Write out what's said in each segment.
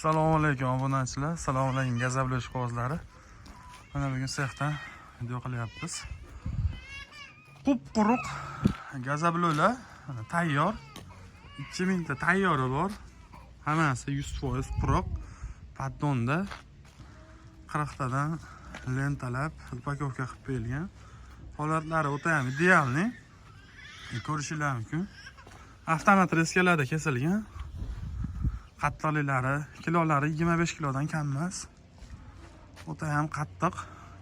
Assalomu alaykum obunachilar, assalomu alaykum gazabli ishqibozlari. Mana bugun sexdan video qilyapmiz. Qup-quruq gazablo'lar mana tayyor. 2000 ta tayyori bor. Hammasi 100% quruq. Paddonda 40 tadan lentalab upakovka qilib qo'yilgan. Holatlari o'ta ham idealniy. Ko'rishinglar mumkin. Avtomat reskalarda kesilgan. Qattiqliklari, kilolari 25 kilodan kam emas. O'ta ham qattiq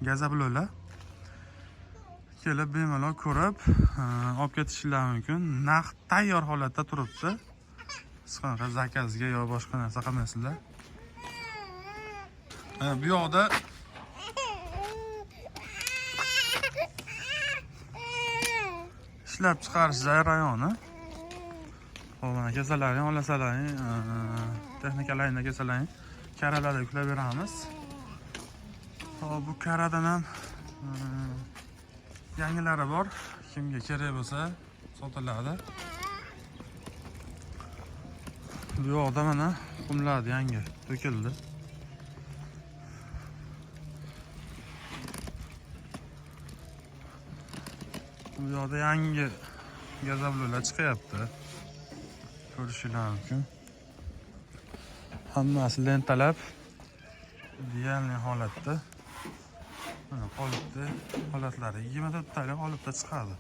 gazablo'lar. Kelib bemalol ko'rib, olib ketishinglar mumkin. Narx tayyor holatda turibdi. Hech qanaqa zakazga yo boshqa narsa qilmaysizlar. Bu yoqda ishlab chiqarish jarayoni. Xo'p, mana kesalaring, olasalaring, texnikalaringda kesalaring, karalarda yuklab beramiz. Xo'p, bu karadan ham yangilari bor. Kimga kerak bo'lsa sotiladi. Bu yoqda mana qumlar yangi to'kildi. Bu yoqda yangi gazablo'lar chiqyapti. Ko'rishinglar mumkin. Hammasi lentalab idealniy holatda. Mana qolipda holatlari 24 talik qolipda chiqadi.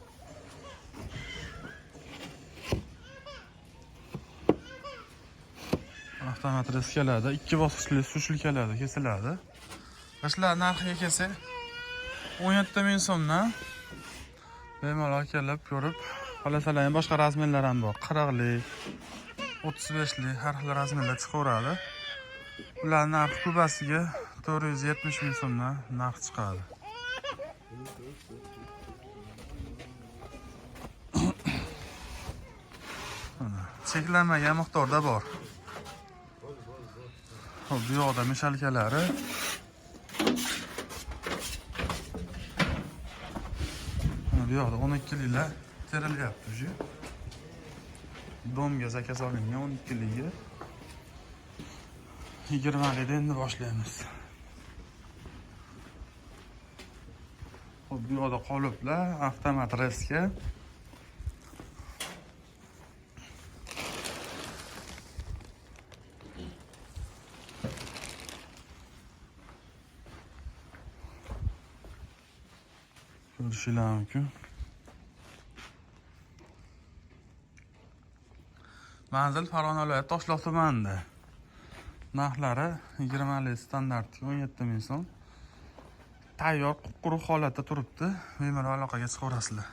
Avtomat reskalarda 2 bosqichli sushilkalarda kesiladi. G'ishtlar narxiga kelsak 17 ming so'mdan bemalol kelib ko'rib, xohlasalar ham boshqa razmerlar ham bor. 40lik, 35lik har xil razmerlar chiqaveradi. Ular narxi kubasiga 470 ming so'mdan narx chiqadi. Mana, cheklanmagan miqdorda bor. Xo'p, bu yoqda mishalkalari. Mana bu yoqda 12 liklar terilyapti уже. Domga zakaz olingan 12 ligi. 20 likda endi boshlaymiz. Xo'p, bu yoqda qoliplar, avtomat reska. Ko'rishinglar mumkin. Manzil Farg'ona viloyati Toshloq tumanida. Narxlari 20 lik standart 17 ming so'm. Tayyor qup-quruq holatda turibdi. Bemalol aloqaga chiqaverasizlar.